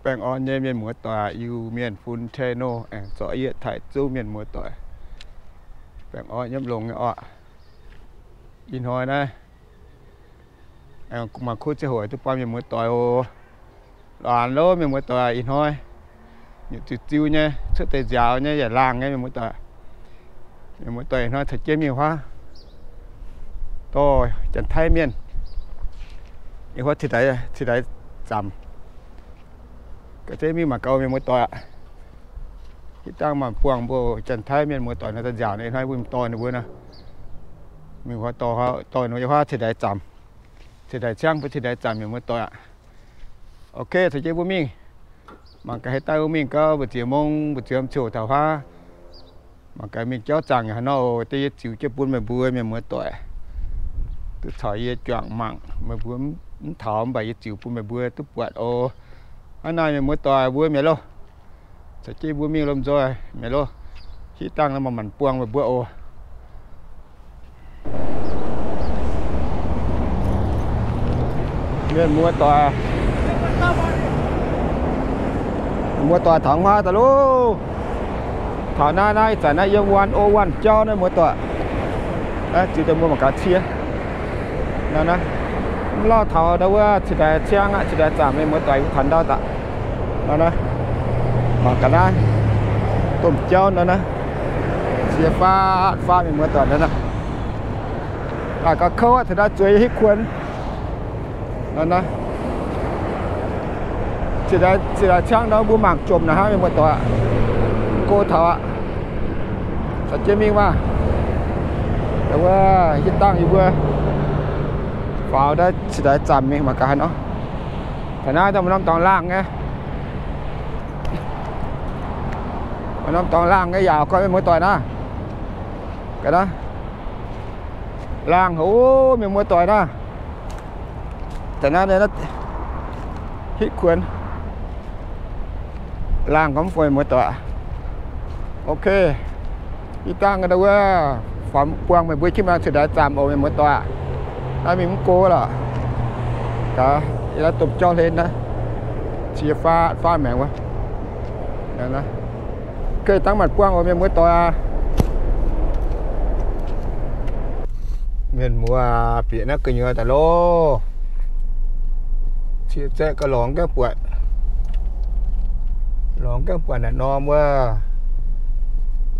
Baengh orn nyei mienh muoz doic, Iu-Mienh fun tei no aengx zorqv yie taaih zungv mienh muoz doic. Baengh orn nyei longx nyei oc. Ih hnoi naaiv mangc kuv ziangh hoc duqv buangh mienh muoz doic oc. Laanh loh mienh muoz doic, ih hnoi nyutc ziux ziux nyei, cuotv deix nziaaux nyei, yaac laangh nyei mienh muoz doic. Mienh muoz doic, ih hnoi caux jienv mingh huaav dorh Janx-Taiv mienh, ih huaav ciex daix, ciex daix zaamc, ga'zeiv mingh mangc gaax mienh muoz doic aqv. Hitv dangh maanc buangh mbuo Janx-Taiv mienh muoz doic nor, daaih nziaauc ninh hnoi mbuo dorh ninh mbuo nor, mingh huaav dorh, dorh ninh mbuo huaav ciex daix zaamc, ciex daix ciangv mbuo ciex daix zaamc mienh muoz doic aqv. Ok, caux jienv mbuo mingh. Mangc gaax haaix daaih mbuo mingh gau, mbu'ziex mong, mbu'ziex ziouc taux huaav. Mangc gaax mingh jauv zaangc haaix nor oc. Deix yie ziux jienv bun meih mbuo mienh muoz doic duqv caux yie juangc mangc. Meih mbuo mv taux mv baac yie ziux bun meih mbuo duqv buatc oc. Hnangv naaic mienh muoz doic mbuo mi'aqv loh, caux jienv mbuo mingh lomh nzoih mi'aqv loh. Hitv dangh nor maanc buangh meih mbuo oc. Mienh muoz doic, muoz doic taux huaav daaih loh. Taux naaiv, naaiv ih zanc naaiv yiem Wan O Wan jauv naaiv muoz doic. Naaiv ziux daaih mbuo mangc gaax cie. Naaiv, mv lauh taux ndau wuov ciex daix ciangv aqv, ciex daix zaamc mienh muoz doic, yie taux ndau daaih. Naaiv, mangc gaax naaiv domh jauv naaiv, cie faatv faatv mienh muoz doic naaiv. Aa, gauh kouv aqv, ciex daix zueiz hitv kuonx. Naaiv, ciex daix ciangv nor mbuo mangc jomc naaic hnangv mienh muoz doic aqv. Go taux aqv. Caux jienv mingh maah. Wuov hitv dangh yie mbuo faaux naaiv ciex daix zaamc mingh mangc gaax haaix nor. Taux naaiv daaih maaih norm dorngx laangh nyei. Maaih norm dorngx laangh nyei yaac gorngv mienh muoz doic naaiv. Ga'naaiv laangh haic, mienh muoz doic naaiv. Taux naaiv hitv kuonx laangh gorngv mv fai mienh muoz doic. Ok, hitv dangh wuov buangh meih mbuo jienv mangc ciex daix zaamc oc mienh muoz doic. Naaiv mingh mv go lorqc. Gaax, yie naaiv domh jauv hlen naaiv, cie faatv faatv maengx wuov. Hitv dangh maanc buangh oc mienh muoz doic aac. Mienh muoz aac, bieqc naaiv gu'nyuoz daaih loh. Cie zaeqv gauh lorngx gaengh buatc, lorngx gaengh buatc naaic norm wuov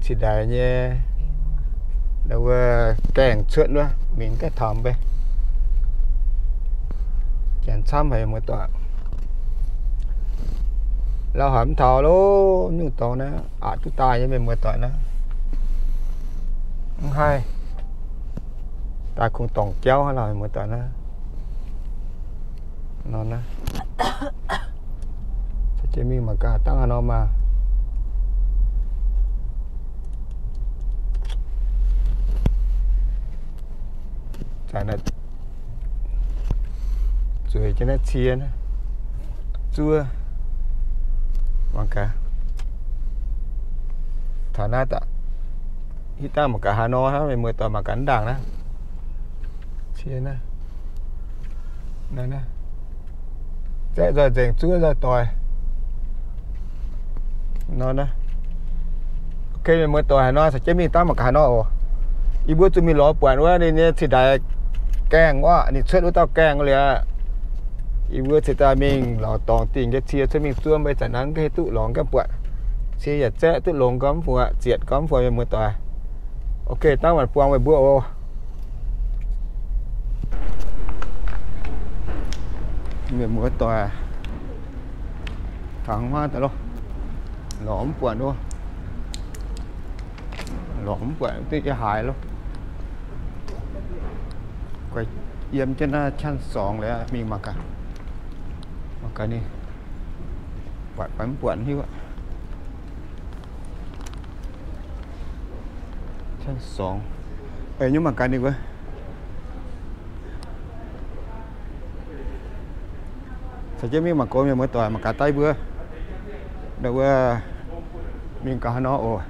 ciex daix nyei, wuov gaengh cuotv wuov, mingh gaengh taux mv bei. Janx camv haic mienh muoz doic. Lauh haic mv taux loh, nyungc dorngx naaiv aqc duqv daaih nyei mienh muoz doic naaiv. Mv haih daaih kungx dorngc jauv hnangv lauh mienh muoz doic naaiv. Nor naaiv, caux jienv mingh mangc gaax dangh haaix nor maah. Zueiz jienv naaiv cie naaiv zuov. Mangc gaax, taux naaiv daaih, hitv dangh mangc gaax haaix nor hnangv, mienh muoz doic mangc gaax ndaangc naaiv. Cie naaiv, naaiv, zaeqv nzoih nzengc, zuov nzoih doix. Nor naaiv. Ok, mienh muoz doic, haaix nor caux jienv mingh dangh mangc gaax haaix nor oc. Yie mbuo zuqc mingh lorz buatc wuov ninh nyei ciex daix gaengh wuov, ninh cuotv wuov dauh gaengh liuz, yie mbuo ciex daaih mingh lorz dorngx dingh nyei cie cuotv mingh zuov mv bei, zanc naaiv mv gaengh duqv lorngx gaengh buatc. Cie yaac zaeqv duqv longx gormx fu'jueiv, zietc gormx fu'jueiv mienh muoz doic. Ok, dangh maanc buangh meih mbuo oc. Mienh muoz doic, taux haaix daaih loh, lorz mv buatc loh, lorz mv buatc duqv yie haaix loh. Guaix yiem jienv naaiv ชั้นสอง liuz mingh mangc gaax, mangc gaax ninh buatc fai mv buatc hiuv. ชั้นสอง nyungc mangc gaax ninh wuov. Caux jienv mingh mangc gaax mienh muoz doic, mangc gaax daaih mbuo ndau wuov mingh gaax haaix nor oc.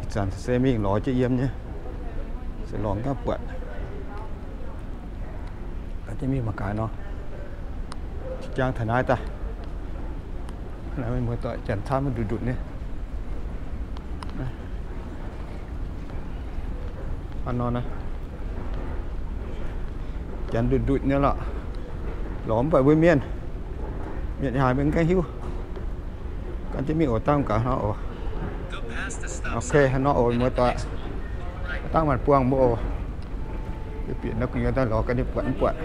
Ih zanc se mingh lorz jienv yiem nyei, se lorz gaav buatc. Gaax jienv mingh mangc gaax nor, jang taux naaiv daaih. Mienh muoz-doic, janx camv ndutv ndutv nyei. Hnangv nor naaiv, janx ndutv ndutv nyei lorqc. Lorz mv buatc mbuo mienh. Mienh haaix mbuo mv gaengh hiuv. Gan jienv mingh oc, dangh gaax hnangv nor oc. Ok, hnangv nor oc muoz-doic. Dangh maanc buangh mbuo oc. Bieqc naaiv gu'nyuoz daaih lorz ga'naaiv buatc mv buatc.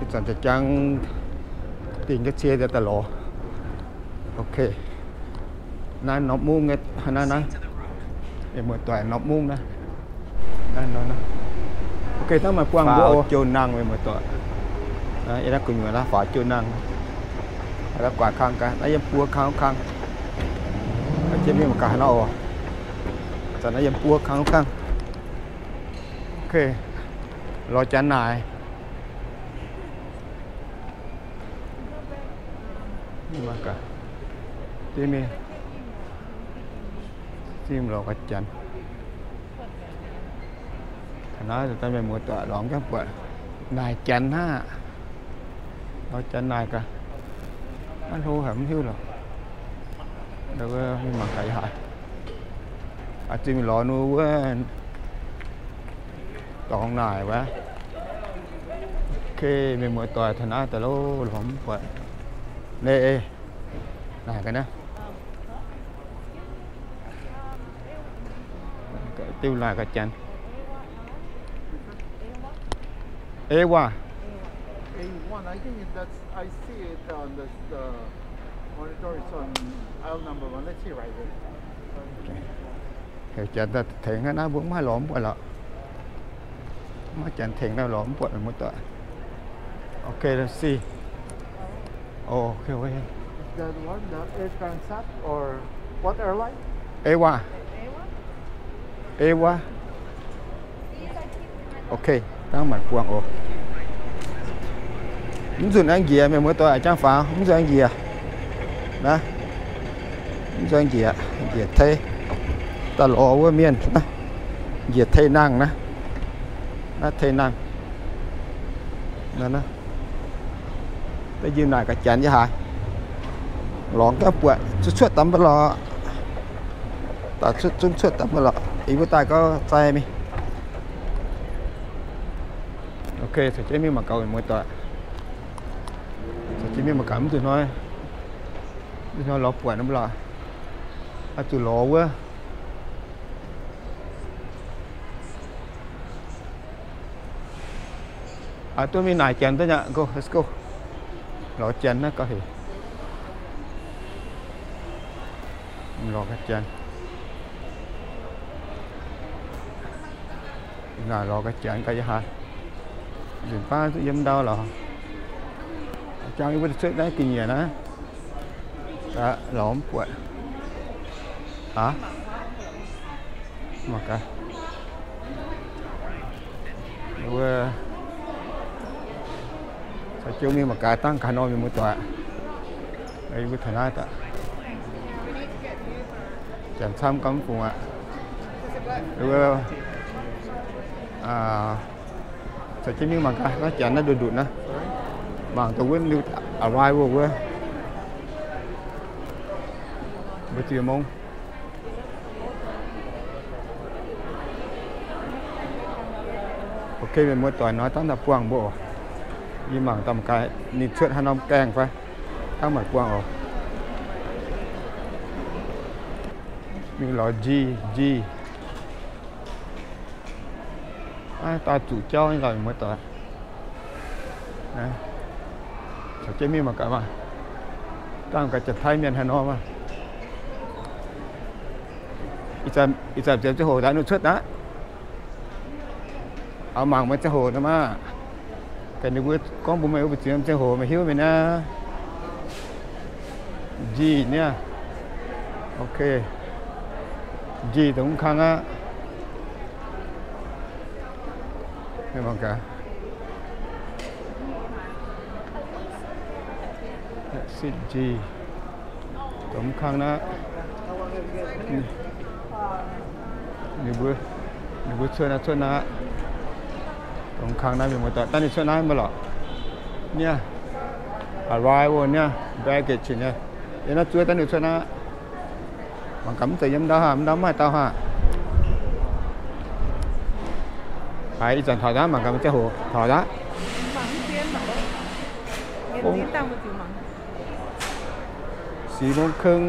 Ih zanc jangx dingh jienv cie daaih lorz. Ok. Naaiv norm mungv nyei, naaiv naaiv. Mienh muoz-doic, norm mungv naaiv. Ok, dangh maanc buangh mbuo oc. Jouh nangh, mienh muoz-doic. Yie naaiv gu'nyuoz naaiv faaux jouh nangh. Naaiv guaax kang gaax, naaiv yiem buo kang kang. Jienv mingh mangc gaax haaix nor oc. Zanc naaiv yiem buo kang kang. Ok. Lorz janx naaic. Mangc gaax. Jienv mingh. Jienv lorz gaax janx. Naaiv daaih mienh muoz-doic, lorz gaengh buatc naaic janx hnangv. Lorz janx naaic gaax. Maiv hlo haic mv hiuv lorqc. Mingh mangc gaax ih haic. Zinh lorz nu wuov dorngx naaic wuov. Ok, mienh muoz-doic, taux naaiv daaih lorz mv buatc. Naaiv, naaic gaax naaiv. Diuh naaic gaax janx. Ava. A one, I think that's, I see it on the, the monitor, it's on aisle number one. Let's see right here. Heuc janx daaih tengx hnangv naaiv, mbuo mv haih lorz mv buatc lorqc. Mv haih janx tengx naaiv lorz mv buatc, mienh muoz-doic. Ok, let's see. Oh, okay, wait. Is that one the Air Transat or what airline? Ava. Ava. Ok, dangh maanc buangh oc. Mv nzunc aengx njiec, mienh muoz-doic, jangx faaux mv nzunc aengx njiec. Naaiv, mv nzunc aengx njiec, njiec tei. Daaih lorz wuov mienh naaiv, njiec tei nangh naaiv. Naaiv tei nangh. Naaiv, naaiv. Da'nyeic naaic gaax janx yiem haaix. Lorz gaengh buatc, cuotv cuotv daaih mv baac lorqc. Daaih cuotv zungv cuotv daaih mv baac lorqc. Yie mbuo daaih gauh zai mingh. Ok, caux jienv mingh mangc gaax, mienh muoz-doic. Caux jienv mingh mangc gaax mv zuqc hnoi, mv zuqc hnoi lorz buatc mv baac lorqc. Oix zuqc lorz wuov. Aa, duqv mingh naaic janx duqv nyei. Go, let's go. Lorz janx naaiv gauh hec. Lorz gaax janx. Naaic lorz gaax janx gaax yiem haaix. Nzunc baav duqv yiem ndau lorz. Jangx yie mbuo cuotv naaiv ga'nyiec naaiv. Lorz mv buatc. Aav. Mangc gaax. Wuov, caux jienv mingh mangc gaax dangh gaax nor, mienh muoz-doic. Yie mbuo taux naaiv daaih, janx camv gamh fungc aqv. Wuov, caux jienv mingh mangc gaax naaiv janx naaiv ndutv ndutv naaiv. Mangc dongh wuov new arrival wuov. Mbuo ziex mong. Ok, mienh muoz-doic, nor dangh daaih buangh mbuo oc. Yie mangc daaih mangc gaax ninh cuotv haaix norm gaengh fai. Dangh maanc buangh oc. Mingh lorz G, G. Aav, daaih zuqc jauv nyei lorqc, mienh muoz-doic. Caux jienv mingh mangc gaax maah. Dangh gaax janx-taiv mienh haaix nor maah. Ih zanc ziouc ziangh hoc daaih ninh cuotv aqv. Oix mangc meih ziangh hoc nor maah. Gaax ninh mbuo gorngv mbuox meih wuov mbu'ziex ziangh hoc meih hiuv mingh naaiv. G niaa. Ok. G dongh mv kang aqv. Mangc gaax. Sit G. Dongh mv kang naaiv. Ninh mbuo, ninh mbuo cuotv naaiv, cuotv naaiv. Dongh mv kang naaiv mienh muoz-doic, dangh ninh cuotv naaiv mv baac lorqc. Niaa. Arrival niaa, baggage niaa. Yie naaiv zuov daaih ninh cuotv naaiv. Mangc gaax mv zeiz yiem ndau haac, mv ndau maaih dau haac. Haiz ih zanc taux aqv, mangc gaax ziangh hoc taux aqv. Six mông keng,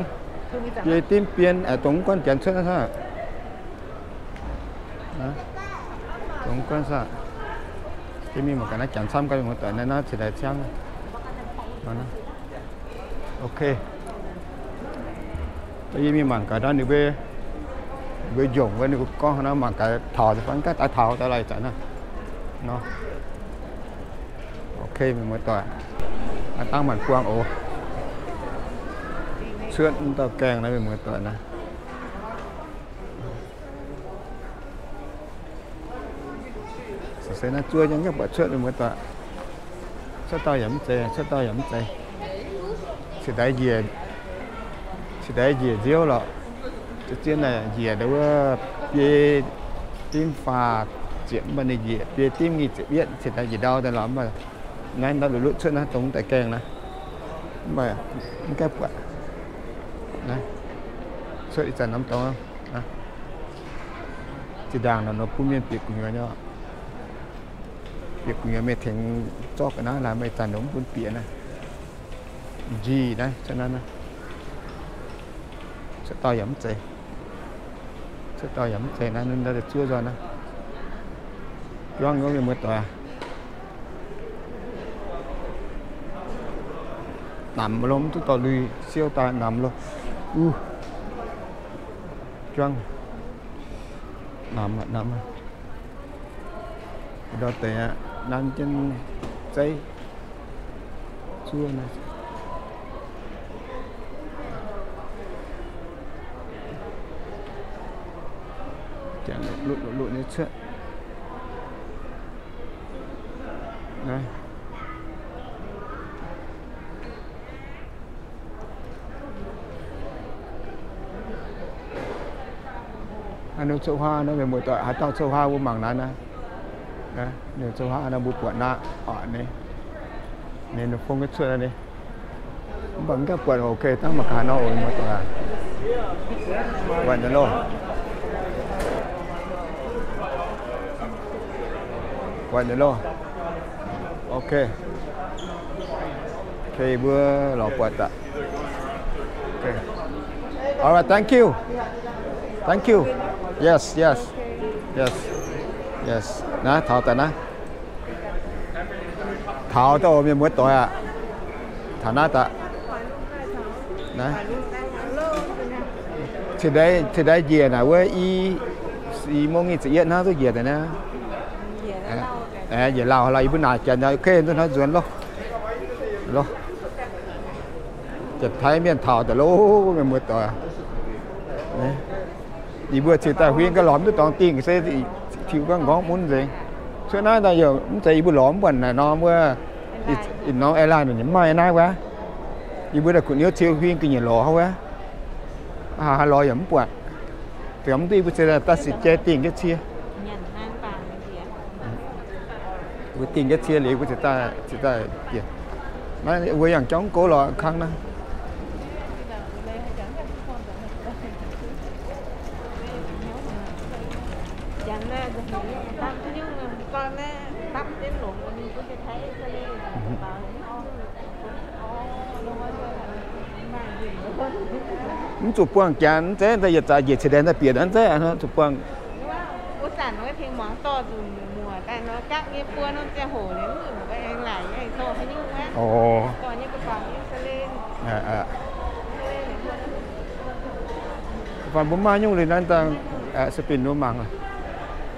biei dimv bien, dongh mv guanh janx cuotv naaiv hnangv. Dongh mv guanh saah. Yie mingh mangc gaax naaiv janx camv gau, muoz-doic, naaiv naaiv cingx daaih ciangv. Ok. Yie mingh mangc gaax ndau ninh mbuo, ninh mbuo njongc wuov ninh mbuo gorngv haaix nor, mangc gaax taux deix fai mv gaengh daaih taux daaih lorqc ih zanc naaiv. Nor. Ok, mienh muoz-doic, aav dangv maanc buangh oc. Cuotv mv dauh gaengh naaiv, mienh muoz-doic naaiv. Se naaiv zuov nyei, mv gaengh buatc cuotv, mienh muoz-doic. Cuotv dauh yaac mv zeiz, cuotv dauh yaac mv zeiz. Cingx daaih njiec, cingx daaih njiec nziouv lorqc. Zien naaic njiec wuov biei dimv faah ziepc, mv baac ninh njiec biei dimv nyic ziepc yietv, cingx daaih njiec ndau daaih lorqc, mv baac naaiv ndau luv lutv cuotv naaiv dongh daaih gaengh naaiv. Mv baac mv gaengh buatc. Cuotv ih zanc norm dorngx. Zinh ndaangc nor bun mienh bieqc gu'nyuoz nyei. Bieqc gu'nyuoz meih tengx zorqv ga'naaiv laaix meih zanc nor mv bun bieqc naaiv. Njiec naaiv cuotv naaiv, cuotv dauh yaac mv zeiz. Cuotv dauh yaac mv zeiz naaiv, ninh ndau deix zuov nzunc naaiv. Juangv nyei, mienh muoz-doic. Namx lo, mv duqv dorh lui siouv daaih namx lo. Juangv. Namx aqv, namx aqv. Ndau deix aqv, nanv jienv zeiv zuov naaiv. Janx lutv lutv nyei cuotv. Naaiv. Ninh cuotv huaav nor, mienh muoz-doic, haaix dauh cuotv huaav mbuo mangc naaiv naaiv. Ninh cuotv huaav nor mbuo buatc naaiv oc, ninh, ninh fong cuotv naaiv. Mv baac mv gaengh buatc, ok, dangv mangc gaax nor, mienh muoz-doic. Buatc nyei loh. Buatc nyei loh. Ok. Ok, mbuo lorz buatc daaih. All right, thank you. Thank you. Yes, yes. Yes. Yes. Naaiv taux daaih naaiv. Taux daaih oc, mienh muoz-doic aqv. Taux naaiv daaih. Naaiv. Cingx daaih njiec naaic wuov i, i mungv nyic ziepc yietv hnangv duqv njiec daaih naaiv. Njiec lauh lorqc, yie mbuo naaic janx, ok, nzuonx hnoi nzuonx loh. Loh. Janx-Taiv mienh taux daaih loh, mienh muoz-doic. Yie mbuo cingx daaih huing ga'lorqc mv duqv dorngx dingh se tiux ga'nqorngv mun nzengc. Cuotv naaiv daaih yaac mv zeiz yie mbuo lorz mv buatc naaic norm wuov, ih norm airline mv maaih naaiv wuov. Yie mbuo daaih kuv niouv cingx huing ga'nyiec lorz wuov. Haaix lorz yaac mv buatc. Dongh mv duqv yie mbuo cingx daaih sic jai dingh jienv cie. Mbuo dingh jienv cie liuz mbuo cingx daaih, cingx daaih jiex. Naaiv mbuo yangh jauv mv gouv lorz kangv naaiv. Mv zuqc buangh janx zeiv, yietc zaaix njiec ciex ndaix daaih bieqc naaiv zeiv, zuqc buangh. Orv. Faanh mbuo maaih nyungc liuz naaiv dangh, se bun mbuo mangc.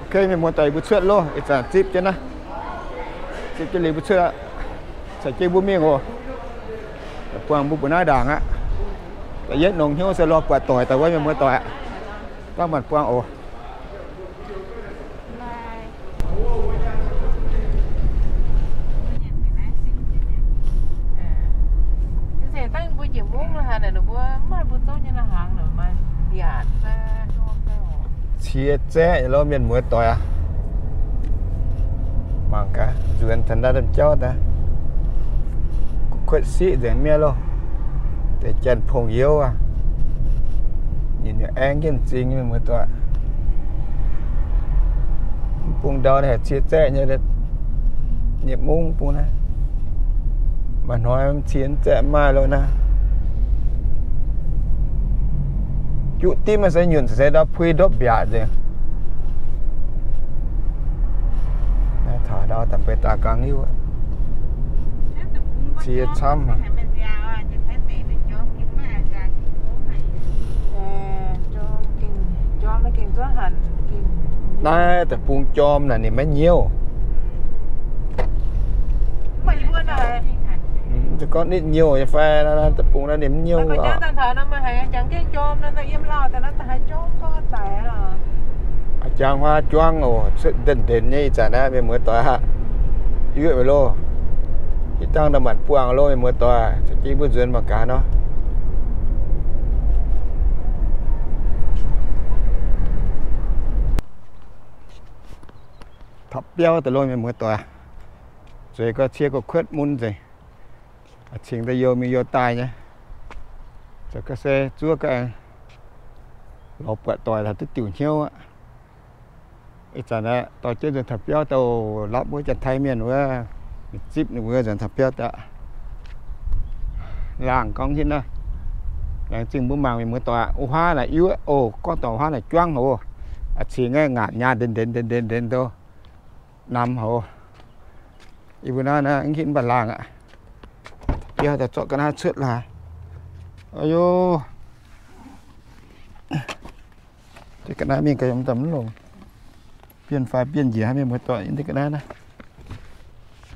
Ok, mienh muoz-doic, mbuo cuotv loh, ih zanc zipv jienv naaiv. Zipv jienv liuz mbuo cuotv aqv. Caux jienv mbuo mingh oc. Buangh mbuo mbuo naaiv ndaangc aqv. Da'yietv nongx hnyouv se lorh buatc doic daaih wuov, mienh muoz-doic aqv. Dangh maanc buangh oc. Cie zaeqv loh, mienh muoz-doic aqv. Mangc gaax, nzuonx taux naaiv domh jauv daaih, kuotv siqv nzengc mi'aqv loh. Deix janx-pongx youz aqv. Ninh aengv jienv m'zing mienh muoz-doic. Mv bung ndau naaiv haih cie zaeqv nyei, nyei mungv bung naaiv. Maaih hnoi cie zaeqv maaih lo naaiv. Juqv dimv se nyunc se ndau puix ndopv mbiaatc nzengc. Taux ndau daaih mbuo daaih gangx hiuv. Cie camv. Naaiv deic-bung jorm naaic ninh maiv nyiouv. Mv zeiz gorngv nitv nyiouh nyei fai, deic-bung naaiv ninh mv nyiouh. Jangx huaav juangv oc, cuotv ndenc ndenc nyei ih zanc naaiv mienh muoz-doic aqv. Yuoqv weic loh. Hitv dangh ndau manc buangh loh mienh muoz-doic, za'gengh mbuo nzuonx mangc gaax nor. Taux biauv daaih loh mienh muoz-doic. Zueiz gau cie gau kuotv mun nzengc. Cingx daaih youh mingh youh daaih nyei. Zoux ga'sie zuov ga'aengx lorz buatc doic taux duqv diuc hnyouv aqv. Ih zanc aeqv, dorh jienv nzuonx taux biauv daaih, lapv wuov Janx-Taiv mienh wuov, ninh zipv ninh mbuo nzuonx taux biauv daaih. Laangh gorngv hitv naaiv. Laengz zingh mbuo mangc mienh muoz-doic, wuov huaav naaic yuoqv oc, gorngv dorngc huaav naaic juangv oc. Cingx aeqv, ngaatc nyaah ndenc ndenc ndenc ndenc ndenc ndo, namx haic. Yie mbuo naaiv naaiv mv hitv mv baac laangh aqv. Biauv daaih zorqv ga'naaiv cuotv laaix. Aa yo, ga'naaiv mingh ga'naaiv mv longc. Bienh fai bienh njiec hnangv mienh muoz-doic, ga'naaiv naaiv.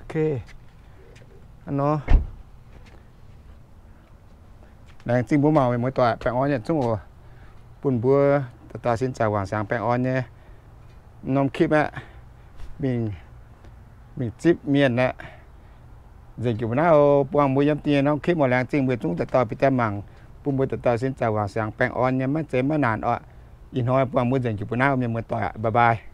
Ok, nor. Laengz zingh mbuo mangc mienh muoz-doic, baengh orn yietc zungv oc. Bun mbuo dauh dauh sin zaangc wangc siangx baengh orn nyei norm คลิป aeqv, mingh, mingh zipv mienh aeqv, nzengc jiuc mbuo naaiv oc. Buangh mbuo yiem da'nyeic norm คลิป oc. Laengz zingh mbuo zungv dauh dauh bieqc daaih mangc. Bun mbuo dauh dauh sin zaangc wangc siangx baengh orn nyei, maiv zeiz maiv naanc oc. Ih hnoi buangh mbuo nzengc jiuc mbuo naaiv oc mienh muoz-doic aqv. Bye bye.